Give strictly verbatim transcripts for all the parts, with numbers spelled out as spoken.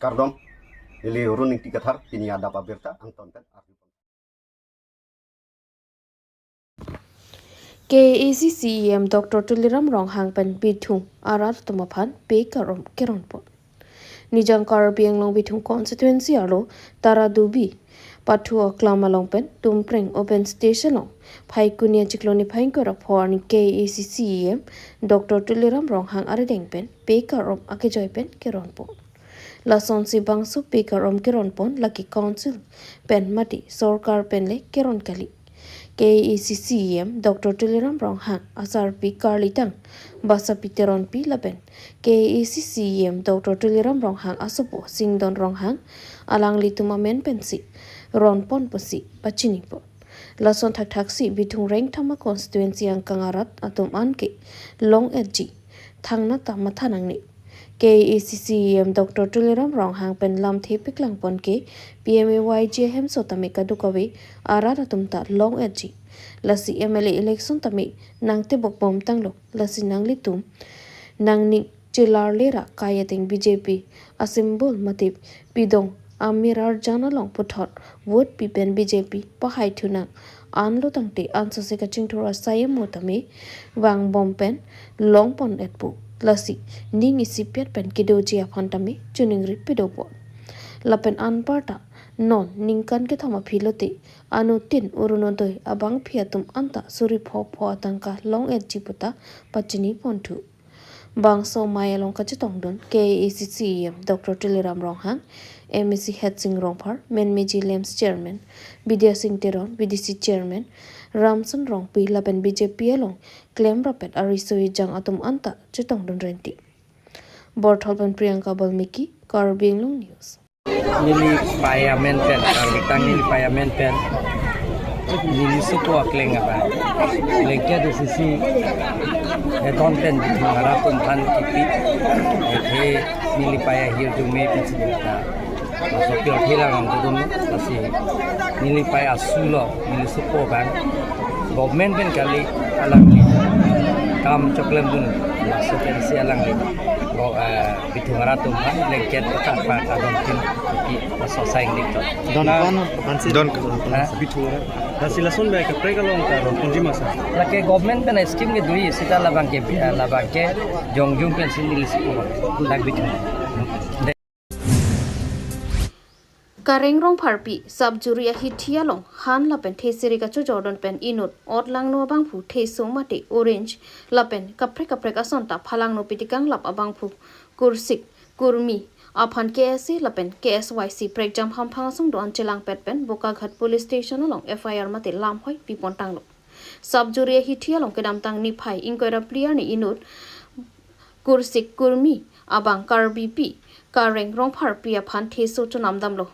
Kardom, neli Run Ingti Kathar, pini adap abirta angton pen arju. K A A C C E M Doctor Tuliram Ronghang pen Bithung arat atum aphan pei karom keron pon. Nijang Karbi Anglong Bithung constituency arlo Taradubi Pathu Aklam along pen Tumpreng open stage along Phaikuni achiklo niphai ingkoi ra pho arni K A A C C E M Doctor Tuliram Ronghang arideng pen pei karom akejoi pen keron pon. Lasonsi bangso pei karom keron pon lake council pen mate sorkar pen le keron kali. K A A C C E M Doctor Tuliram Ronghang asarpi karlitang Basapi Teronpi lapen K A A C C E M Doctor Tuliram Ronghang asopo Singdon Ronghang alanglitum amen pensi ron pon pusi pachini pon. Lason thakthaksi Bithung Rengthama constituency angkang arat atum anke long etji thangnat ta matha nangne. K A A C C E M Doctor Tuliram Ronghang pen lamthe paklang pon ke P M A Y G ahemso tame kadokave arat atum ta long etji. Lasi M L A election tame nangtebok bom tanglo, lasi nanglitum nangning chelarle ra kai ateng B J P asymbol mate pidong amir arjan along puthot vote pi pen B J P pahai thunang. Anlo tangte ansose kachingthur asai amo tame vangbom pen long pon etpo. Lasi ning isipiat pen kedoji aphan tame choningri pedo pon. Lapen anparta non ningkan kethom aphi lote anuttin Orunodoi abangpi atum anta suri pho pho atangka long etji puta pachini ponthu. Bangso amei along kachetongdun K A A C C E M Doctor Tuliram Ronghang, M A C Headsing Rongphar, Menmeji Lamps Chairman Bidya Sing Teron, B D C Chairman Ramson Rongpi lapen B J P along klem rapet ariso ejang atum anta chetongdun renti. Borthol pen Priyanka Balmiki, Karbi Anglong News. Neli pei amen pen, Karbi tang neli pei amen pen, neli sopo akleng abang, lengket do sisi hedon pen Bithung arat atum aphan kipi, he neli pei ahirjume pen sini ta. Laso pure thela nang dodun, lasi neli pei asu lo, neli sopo abang. Government pen kali alangli kam choklemdun, laso pensi alangli. Go, eh, Bithung arat atum aphan lengket kata pa kadon tin ki laso saing dik to. Don Na- Don Don Ha? Bithung arat. Lasi lason bai kaprek along ta ron ponji ma sir? Lake government pen scheme kedo-i seta labang ke, eh, labang ke jongjung pensi neli sopo abang. Dak Bithung. Kareng Rongpharpi, Sub-Juri ahithi along han lapen thesiri kachojordun pen inut, ot langno abangphu theso mate orange lapen kaprek kaprek ason ta phalangno pitikang lap abangphu kursik kurmi aphan K S A lapen K S Y C prekjam hamphang asong do-an chelangpet pen Bokaghat Police Station along F I R mate lamhoi pipon tanglo. Sub-Juri ahithi along kedamtang niphai ingkoi ra phli arni inut kursik kurmi abang Karbipi Kareng Rongpharpi aphan theso chonam damlo.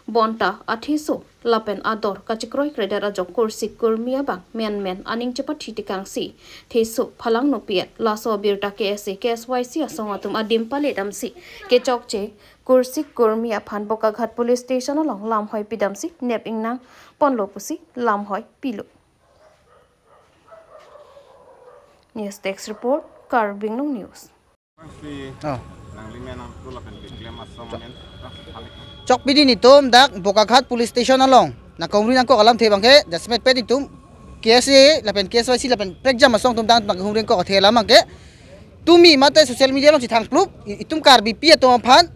Bonta atheso lapen ador kachekroikre det ajok kursik kurmi abang menmen aning chepathi tikangsi theso phalangno pi-et. Laso abirta K S A, K S Y C asong atum adim pale damsi kechokche kursik kurmi aphan Bokaghat Police Station along lamhoi pidamsi nep ingnang ponlo pusi lamhoi pilo. News Desk Report, Karbi Anglong News. Si Oh. Nangli men nangtu lapen keklem asong amen. Chok pidi netum dak Bokaghat Police Station along nangkahumri nangkok alamthe abangke, jasmet pet netum K S A lapen K S Y C lapen prekjam asong atum dang nangkahumri nangkok athe alam abangke. Tumi mate social media along chethang plup, i-, itum Karbipi atum aphan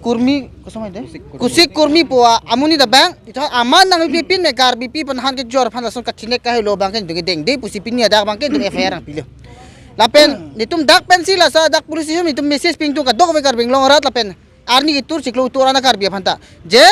kurmi, kosong ede? Kursik kurmi. Kursik kurmi pu amonit abang, ito aman nangpipin me Karbipi aphan han kejor aphan lason kachinek kahelo abangke netum kedengde pusi pini adak abangke netum F I R nangpilo. Lapen netum dak pensi laso dak police station netum message pingtung kadokave Karbi Anglong arat lapen arni ketur chiklo ketur ana Karbi aphan ta. Je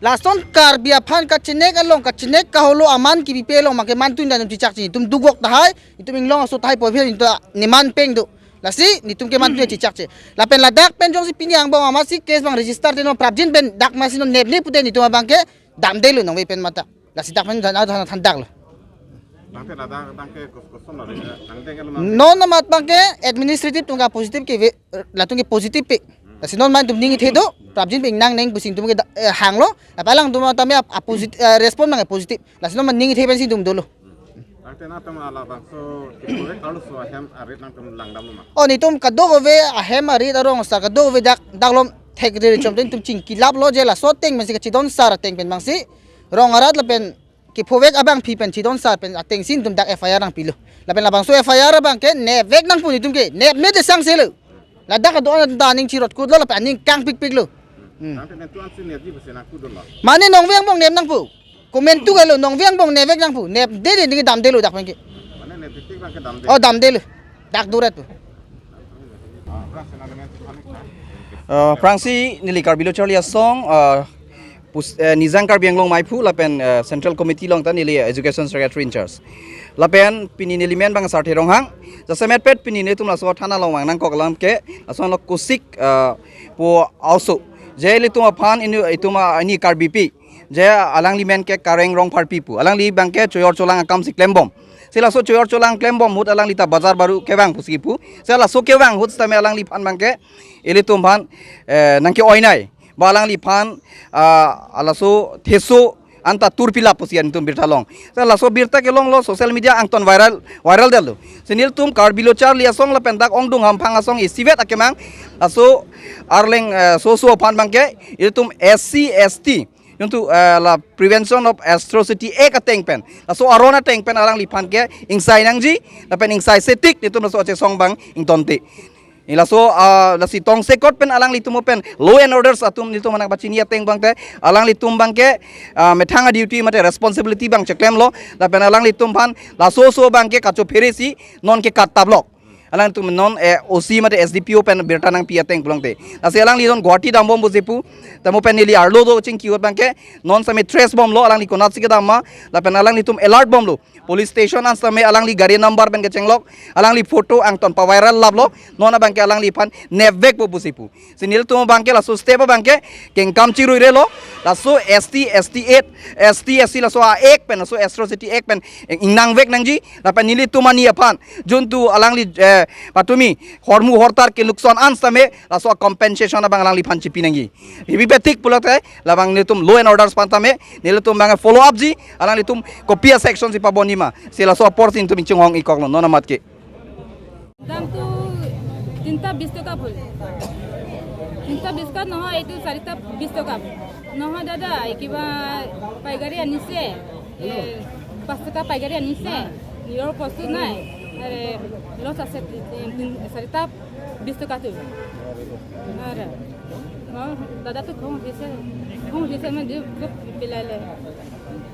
lason Karbi aphan kachinek along, kachinek kahelo aman kipipe along abangke mantun dan chechakche, netum dukok tahai, netum inglong aso tahai pu aphi netum neman peng do. Lasi netum ke mantun chechakche. Lapen ladak pen jongsi pini angbong amatsi case abang register te non prapjin pen dak masi non neple pute netum abangke damdelo nangve pen mata. Lasi dak pen than than thandaklo. Tangte ladak tangke kos-, koson lo, tangte ke lo non. Non amat abangke administrative atum ke positive ke ve, latum ke positive pe. Lasi non man netum ning ithe do, prapjin pen ingnang neng pusi netum ke da-, eh, hanglo. Lapen alangtum tame ap-, apposit-, eh, respond abang positive. Lasi non man ning ithe pensi netum dolo. Tena tem ala bangso kipure kaluso ahem arit nangtum langdam ma. Oh, netum kadokave ahem arit arong sar kadokave dak daklom thek riri chom netum chingkilaplo je laso ateng pensi kachidon sar ateng pen bangsi rong arat lapen kiphovek abangpi pen chidon sar pen atengsi netum dak F I R nangpilo. Lapen labangso F I R abangke nepvek nangpo netum ke, nepme te sangselo. Ladak ado anta aning chirot kutlo lapen aning kangpikpiklo. Hmm. Nangtum netum ansi nepji pusi nangkutdunlo. Mane nongve angbong nep nangpo. Komentu galo nongve angbong nepvek nangpo. Nepde de ningdamdelo dak penke. Mane neptik abangke damde. Oh, damdelo. Dak duret po. Ah, berhasil nangtum netum panik na. Eh, aphrangsi neli Karbi Lo Charli Asong, eh, pus-, eh, Nijang Karbi Anglong Meiphu lapen, eh, Central Committee along ta neli Education Secretary in charge. Lapen pini neli men abang Sarthe Ronghang. Jasemet pet pini netum laso thana along vang nangkok alam ke, laso lo Kusik, eh, pu a-oso. Je ilitum aphan ini, itum a-, ini Karbipi. Je alangli men ke Kareng Rongpharpi pu. Alangli abangke choyor cholang akamsi klembom. Si laso choyor cholang klembom ahut alangli ta bazar baru kevang pusi pu. Si laso kevang ahut setame alangliphan abangke ilitum aphan, eh, nangke-oinai. Ba alangliphan, ah, laso theso anta turpilap pusi netum birta long. Si laso birta kelonglo social media angton viral, viral detlo. Si nelitum Karbi Lo Charli Asong lapen dak ongdung hamphang asong isivet akemang. Laso arleng, eh, soso aphan abangke ilitum S C S T. Yuntu, eh, la Prevention of Atrocity Act ateng pen. Laso aron ateng pen alangliphan ke ingsai nangji, lapen ingsai setik netum laso achesong abang ingtonte. Laso, ah, lasi tongsekot pen alanglitum pen law and orders atum netum anak pachini ateng abangte, alanglitum abangke, ah, methang a-duty mate responsibility abang cheklemlo, lapen alanglitum aphan laso oso abangke kachophere si nonke kat tablok. Alangtum non, eh, O C mate S D P O pen birta nangpi ateng pulote. Lasi alangli non Guwahati dambom pusi pu. Tamo pen neli arlo do chingki ahut abangke non setame trace bomlo alangli konatsi kedam ma. Lapen alanglitum alert bomlo. Police station an setame alangli gari number pen kechenglok. Alangli photo angton pa-viral laplo. Non abangke alangliphan nepvekpo pusi pu. Si nelitum abangke laso step abangke kengkam chiruirelo. Laso S T, S T eight, S T, S C laso a-act pen, laso Atrocity Act pen ingnangvek nangji. Lapen nelitum ani aphan juntu alangli, eh, patumi hormu hortar kelukson an setame laso compensation abang alangliphan chipi nangji. Hibi petik pulote labang nelitum law and orders aphan tame nelitum abang follow up ji, alanglitum kopi a-section si pabonji ma, si laso apor si nelitum ingchunghong-ikoklo non amat ke. দামটো তিনিটা বিশ টকা ফুল, তিনিটা বিশ টকা নহয়, এইটো চাৰিটা বিশ টকা। নহয় দাদা, এই কিবা পাইকাৰী আনিছে, এ, পাঁচ টকা পাইকাৰী আনিছে, নিজৰ বস্তু নাই। আৰে, লছ আছে, তি-, তি-, তিন-, চাৰিটা বিশ টকাটো। আৰে, মই দাদাটো খং উঠিছে, খং উঠিছে, মই দি চব পেলালে।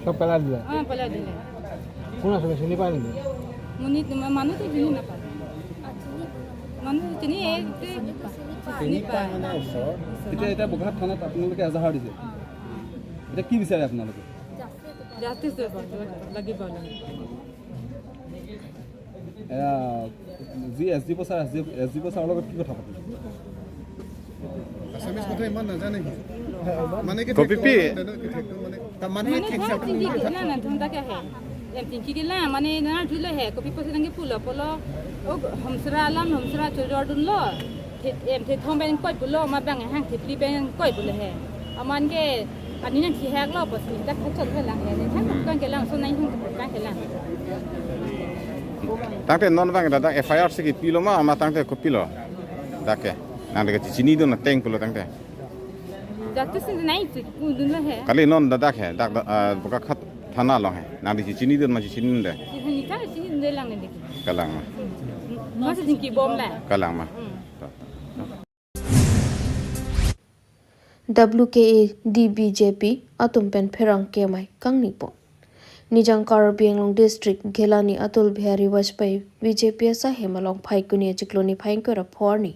চব পেলাই দিলে? অ, পেলাই দিলে। কোন আছিলে, চিনি পায় নেকি? মুনি, মা-, মানুহটো চিনি নাপায়। মানুহ চিনি, এই, এই, চিনি চিনি পায়। পায় মানে ওচৰত। এতিয়া, এতিয়া বগা থানাত আপোনালোকে এজাহাৰ দিছে। অ। এতিয়া কি বিচাৰে আপোনালোকে? জাষ্টিচ লাগিব, লাগিব। এয়া, যি এছ ডি অ' sir, S D, S D অ' ছাৰৰ লগত কি কথা পাতিলে? আছামিজ কথা ইমান নাজানে সি। মানে কি কপি পি? মানে, মানে মানে ঠিক ধৰক আছে। টিংকি কিলা না, ধুন তাকে আহে। এম টিংকি কিলা, মানে না ধুলে হে, কপি পচে নাঙে পুলো, পুলো, অ, হমচৰা আলাম, হমচৰা চুজৰ দুনলো। Em the thom pen koi pulo, ma bang hang the pli pen koi pulo he. Aman ke, ani nang si hek lo, pos ni dak thak chot he lang he. Ni thang kan ke lang, so nang thang kan ke lang. Tangte non abang dak F I R si kipilo ma, ma tangte kopilo. Dak ke. Nang dak chinidun ateng pulo tangte. Dak tu sin nai tu dun lo he. Kali non dak he, dak, ah, Bokakhat thana along he. Nang dak chinidun ma chinidunde. Ni thang chinidunde lang ni dik. Kalang ma. Ma si jingki bom la. Kalang ma. Hmm. W K A D B J P atum pen pherangke amei kangni pon. Nijang Karbi Anglong District Ghelani Atal Bihari Vajpayee B J P asaihem along Phaikuni achiklo niphai ingkoi ra pho arni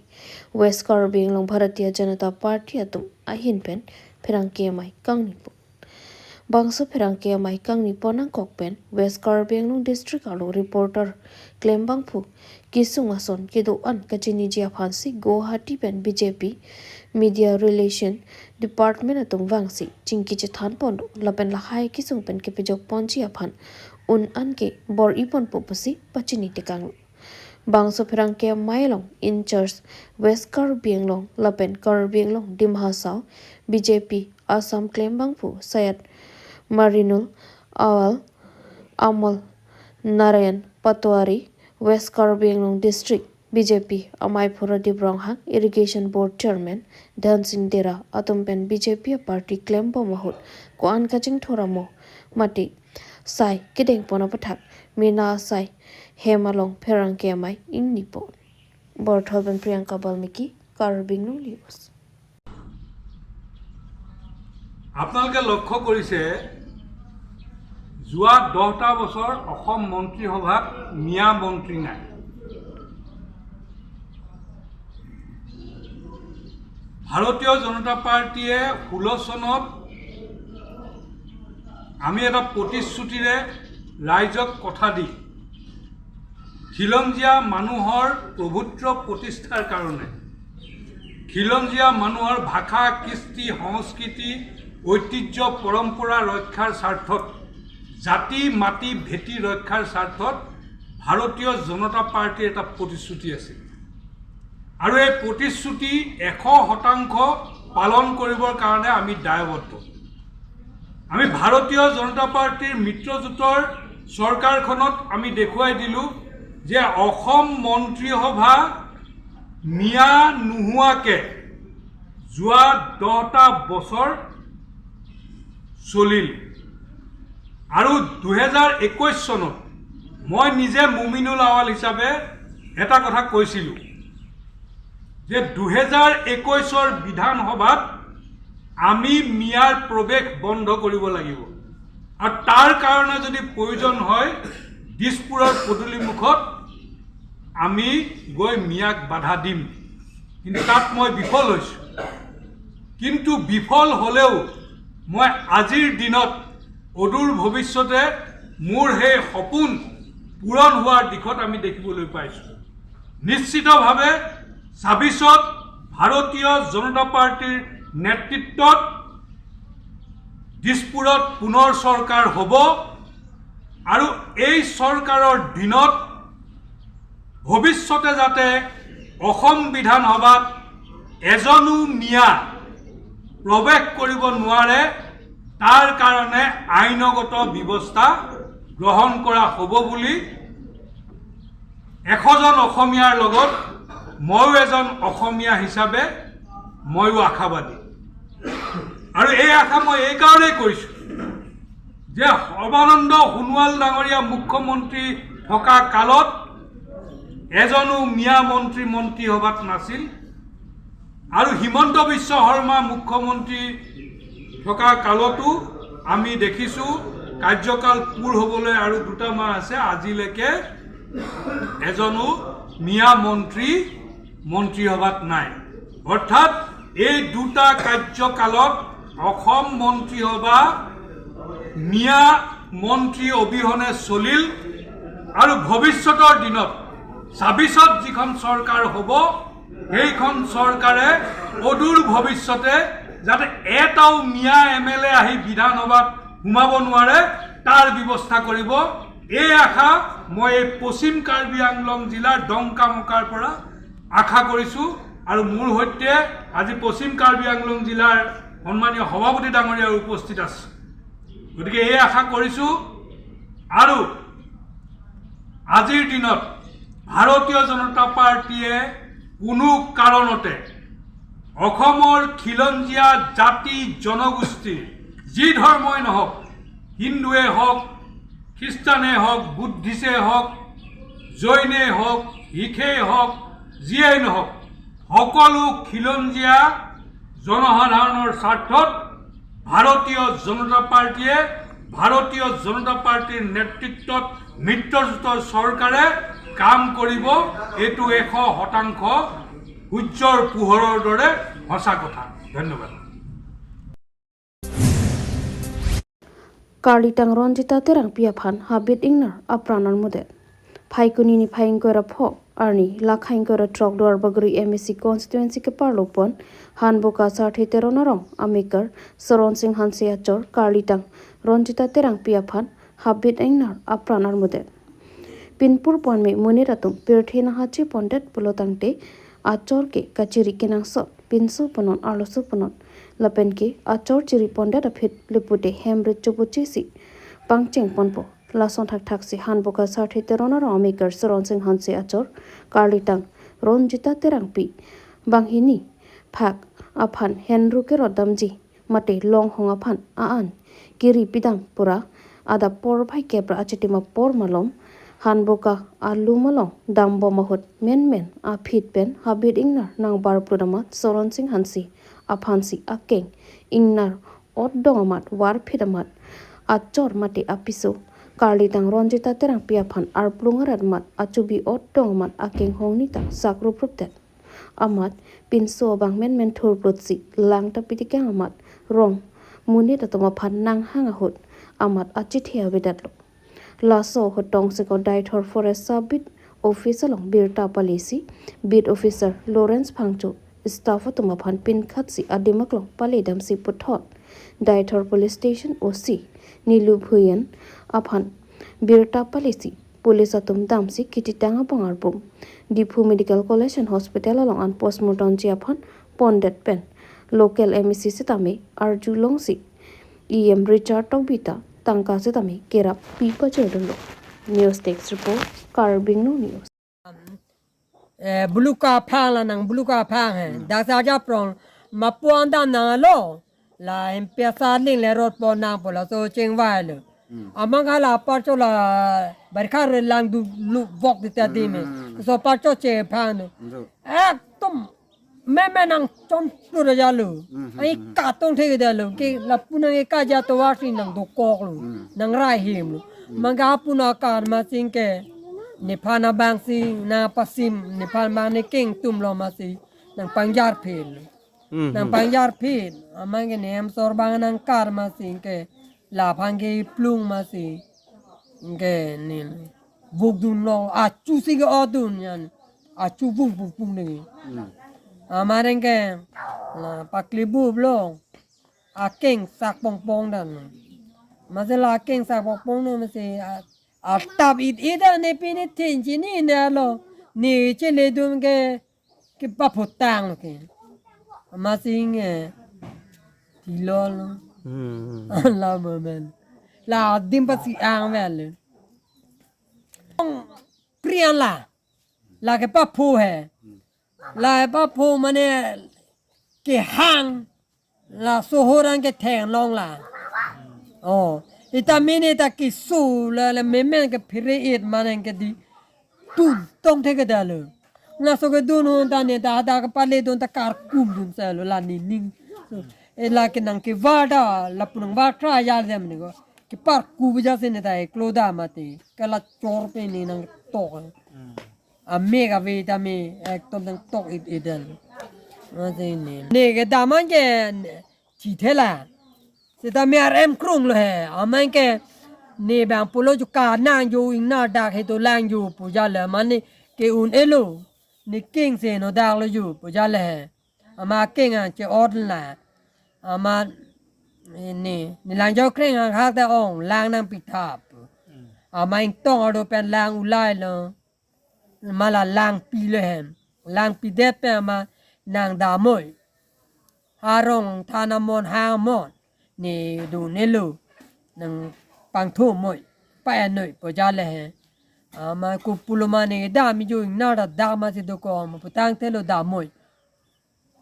West Karbi Anglong Bharatiya Janata Party atum ahin pen pherangke amei kangni pon. Bangso pherangke amei kangni pon nangkok pen West Karbi Anglong District arlo reporter klembangphu kesung ason kedo-an kachiniji aphansi Guwahati pen B J P Media Relation Department atum vangsi chingki chethan pon lapen lahai kesung pen kepajok ponji aphan un an ke bor-i ponpo pusi pachini tekang. Bangso pherangke amei along in charge West Karbi Anglong lapen Karbi Anglong Dima Hasao B J P Assam klembangphu Syed Marinul Awal Amol Narayan Patwari, West Karbi Anglong District B J P amei Phuradip Ronghang, Irrigation Board Chairman Dhansing Dera atum pen B J P party klembom ahut ko-an kachingthur amo mate sai kedengpon aputhak mena asai hem along pherangke amei ingnipo. Borthol pen Priyanka Balmiki, Karbi Anglong News. আপোনালোকে লক্ষ্য কৰিছে, যোৱা দহটা বছৰ অসম মন্ত্ৰীসভাত মিয়া মন্ত্ৰী নাই। ভাৰতীয় জনতা পাৰ্টীয়ে ষোল্ল চনত আমি এটা প্ৰতিশ্ৰুতিৰে ৰাইজক কথা দি খিলঞ্জীয়া মানুহৰ প্ৰভুত্ব প্ৰতিষ্ঠাৰ কাৰণে, খিলঞ্জীয়া মানুহৰ ভাষা, কৃষ্টি, সংস্কৃতি, ঐতিহ্য, পৰম্পৰা ৰক্ষাৰ স্বাৰ্থত, জাতি, মাটি, ভেটি ৰক্ষাৰ স্বাৰ্থত ভাৰতীয় জনতা পাৰ্টীৰ এটা প্ৰতিশ্ৰুতি আছিল। আৰু এই প্ৰতিশ্ৰুতি এশ শতাংশ পালন কৰিবৰ কাৰণে আমি দায়বদ্ধ। আমি ভাৰতীয় জনতা পাৰ্টীৰ মিত্ৰজোঁটৰ চৰকাৰখনত আমি দেখুৱাই দিলো যে অসম মন্ত্ৰীসভা মিয়া নোহোৱাকে যোৱা দহটা বছৰ চলিল। আৰু দুহেজাৰ একৈশ চনত মই নিজে মুমিনুল আৱাল হিচাপে এটা কথা কৈছিলো যে দুহেজাৰ একৈশৰ বিধানসভাত আমি মিয়াৰ প্ৰৱেশ বন্ধ কৰিব লাগিব, আৰু তাৰ কাৰণে যদি প্ৰয়োজন হয়, দিছপুৰৰ পদূলিমুখত আমি গৈ মিয়াক বাধা দিম। কিন্তু তাত মই বিফল হৈছো। কিন্তু বিফল হলেও মই আজিৰ দিনত অদূৰ ভৱিষ্যতে মোৰ সেই সপোন পূৰণ হোৱাৰ দিশত আমি দেখিবলৈ পাইছো। নিশ্চিতভাৱে ছাব্বিশত ভাৰতীয় জনতা পাৰ্টীৰ নেতৃত্বত দিছপুৰত পুনৰ চৰকাৰ হ'ব আৰু এই চৰকাৰৰ দিনত ভৱিষ্যতে যাতে অসম বিধানসভাত এজনো মিয়া প্ৰৱেশ কৰিব নোৱাৰে, তাৰ কাৰণে আইনগত ব্যৱস্থা গ্ৰহণ কৰা হ'ব বুলি এশজন অসমীয়াৰ লগত ময়ো এজন অসমীয়া হিচাপে ময়ো আশাবাদী। আৰু এই আশা মই এইকাৰণেই কৈছো যে সৰ্বানন্দ সোণোৱাল ডাঙৰীয়া মুখ্যমন্ত্ৰী থকা কালত এজনো মিয়া মন্ত্ৰী মন্ত্ৰীসভাত নাছিল। আৰু হিমন্ত বিশ্ব শৰ্মা মুখ্যমন্ত্ৰী থকা কালতো আমি দেখিছো, কাৰ্যকাল পূৰ হ'বলৈ আৰু দুটা মাহ আছে, আজিলৈকে এজনো মিয়া মন্ত্ৰী মন্ত্ৰীসভাত নাই। অৰ্থাৎ এই দুটা কাৰ্যকালত অসম মন্ত্ৰীসভা মিয়া মন্ত্ৰী অবিহনে চলিল আৰু ভৱিষ্যতৰ দিনত ছাব্বিশত যিখন চৰকাৰ হ'ব, সেইখন চৰকাৰে অদূৰ ভৱিষ্যতে যাতে এটাও মিয়া এম এল এ আহি বিধানসভাত সোমাব নোৱাৰে, তাৰ ব্যৱস্থা কৰিব। এই আশা মই এই পশ্চিম কাৰ্বি আংলং জিলাৰ ডংকামকাৰ পৰা আশা কৰিছো। আৰু মোৰ সৈতে আজি পশ্চিম কাৰ্বি আংলং জিলাৰ সন্মানীয় সভাপতি ডাঙৰীয়া উপস্থিত আছে। গতিকে এই আশা কৰিছো আৰু আজিৰ দিনত ভাৰতীয় জনতা পাৰ্টীয়ে কোনো কাৰণতে অসমৰ খিলঞ্জীয়া জাতি জনগোষ্ঠীৰ যি ধৰ্মই নহওক, হিন্দুৱে হওক, খ্ৰীষ্টানে হওক, বুদ্ধিষ্টে হওক, জৈনে হওক, শিখেই হওক, যিয়েই নহওক, সকলো খিলঞ্জীয়া জনসাধাৰণৰ স্বাৰ্থত ভাৰতীয় জনতা পাৰ্টীয়ে, ভাৰতীয় জনতা পাৰ্টীৰ নেতৃত্বত মিত্ৰজোঁটৰ চৰকাৰে কাম কৰিব। এইটো এশ শতাংশ সূৰ্যৰ পোহৰৰ দৰে সঁচা কথা। ধন্যবাদ। Karlitang Ronjita Terangpi aphan habit ingnar apran armudet. Phaikuni niphai ingkoi ra pho arni, lakhai ingkoi ra throk Duarbagori M A C constituency keparlopon Hanboka Sarthe Teron arong amekar Soronsing Hanse achor Karlitang Ronjita Terangpi aphan habit ingnar apran armudet. Pinpur ponme monit atum pirthe nanghachi pondet pulotangte achor ke kachiri kenangsot, pinso punon arloso punon. Lapen ke achor chiri pondet aphi lepute hem rit chobochesi pangcheng ponpo. Lason thakthak si Hanboka Sarthe Teron arong ameker Soron Sing Hanse achor karlitang Ronjita Terangpi banghini phak aphan henru kerot damji mate longhong aphan a-an kiri pidam pura adap porphai kep ra achitim apor malom Hanboka alum along dambom ahut menmen aphi pen habit ingnar nangbarplut amat Soron Sing Hanse aphansi akeng ingnar otdong amat varphit amat achor mate apiso karlitang Ronjita Terangpi aphan arplung arat amat achubi otdong amat akeng hong nitang sak ruprup det amat pinso abang menmen thurplutsi lang ta pitikang amat rong monit atum aphan nanghang ahut amat achethe avedetlo. Laso ahut Tongsekot Deithor Forest Sub Beat Office along birta palisi Beat Officer Lawrence Phangcho staff atum aphan pinkhatsi adim aklong paledamsi puthot Deithor Police Station O C Nilu Bhuyan aphan birta palisi police atum damsi kithitang abang arbum Diphu Medical College and Hospital along an postmortem ji aphan pondet pen local M A C sitame arjulongsi E M Richard Tokbi ta tangka sitame kerap pi pajordunlo. News Desk Report, Karbi Anglong News. Eh, buluka phang la nang buluka phang he. Hmm. Dak sa ja prong ma puan dam nanglo. La M P S A ling le rot pon nang pu laso chingvailo. Hmm. Amang hala parcho la barkha re lang du lu vok di ta di me. Hmm. So parcho che phang do. Ndo. Ekdom meme nangchom tu ra jalo. Hmm, hmm, Ai hmm. Katong thek dalo. Ke lapu nang eka ja tovar si nangdokoklo. Hmm. Nangrai himlo. Hmm. Manga puna kar ma sing ke. Nephan abang si nangpasim. Nephan abang ne kengtumlo ma si. Nangpangjarphitlo. Hmm, hmm. Nangpangjarphit. Amang ke ne hem sor abang nangkar ma sing ke. Laphan ke plung ma si. Ke ne. Vukdunlo. Achu si ke odun yan. Achu vuk vuk vuk ne. Hmm. Amareng ke. La pakli bublo. Akeng sak pongpong dan. Masi la akeng sak pongpong ne masi a-, atap it it dan ne pini thin chini ne lo. Ne chele dun ke kepaputanglo ke. Masi nge. Thilolo. Hmm. La momen. La adim pasi ang velo. Priyan la. La kepaphu he. La kepaphu mane kehang. La sohor an ke theklong la. Oh, ita mini ta kisu la, la memen ke phiri it mane ke di. Tun tong thek ke dalo. Laso kedun hon ta ne ta ta kepaledun ta karkum dun salo la nining. E la ke nangkevar ta lapu nangvar tra jal dem ne ko. Keparku beja si ne ta eklo da mati. Kala chor pe ne nangtok. Hmm. Ame kave tame ekdom nangtok it it dan. Masi ne. Ne kedam an ke chithela. Sitame arem krunglo he. Amang ke ne bang pulo ju ka nang ju ingnar dak he to lang ju pu jalo mane ke un-elo. Ne keng si no daklo ju pu jalo he. Ama keng an che-ot la. Ama ne, ne lang jo kreng an hak ta ong lang nangpithap. Ama ingtong ardo pen lang ulailo. Ma la langpi le hem. Langpidet pen ama nangdamnoi. Arong than amon hang amon. Ne do ne lo. Nangpangthomnoi. Pa-ennoi pu jalo he. Ama kupulo mane dam ju ingnar ta dak ma si dokok ma putangthelo damnoi.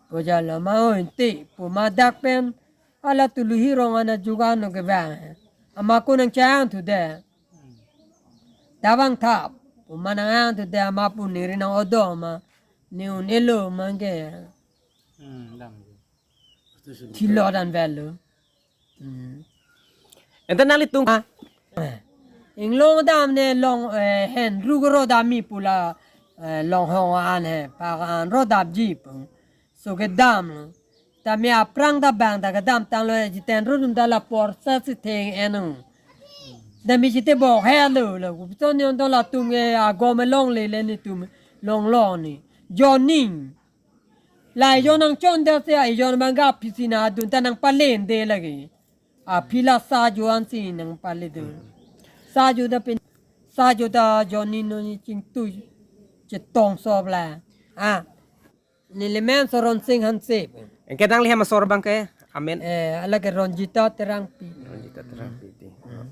Pu jalo ma oi te pu ma dak pen. Hala tuluhi rong ana jugan no kevang. Ama ko nangchang thu de. Davang thap. Pu ma nang-ang thu de ama pu niri nang-odo ma. Ne un-elo ma ke. Hmm, dam. Thilo dan velo. Hmm. Ente nanglitum. Ah. Inglong dam ne long, eh, henru kero dam mi pu la, eh, longhong an he, pa an ro dam ji pu. So kedam lo. Tame aphrang ta bang ta kedamtanglo, eh, jiten ru dun ta la porsa si theng eno. Tame jite bok helo lo. Kupiton yon to latum ke agom longle le netum longlong ne. Joning. La ejon nangchon ta se ejon bang ga pisi na dun ta nangpalen de lagi. Aphi la sajo ansi nangpalen de. Sajo ta pen, sajo ta Johnny no ni chingtui chetong sop la. Ah. Ne le men Soron Sing Hanse. Anke nangli hem asor bang ke? Amen. Eh, hala ke Ronjita Terangpi. Ronjita Terangpi ti. Hmm.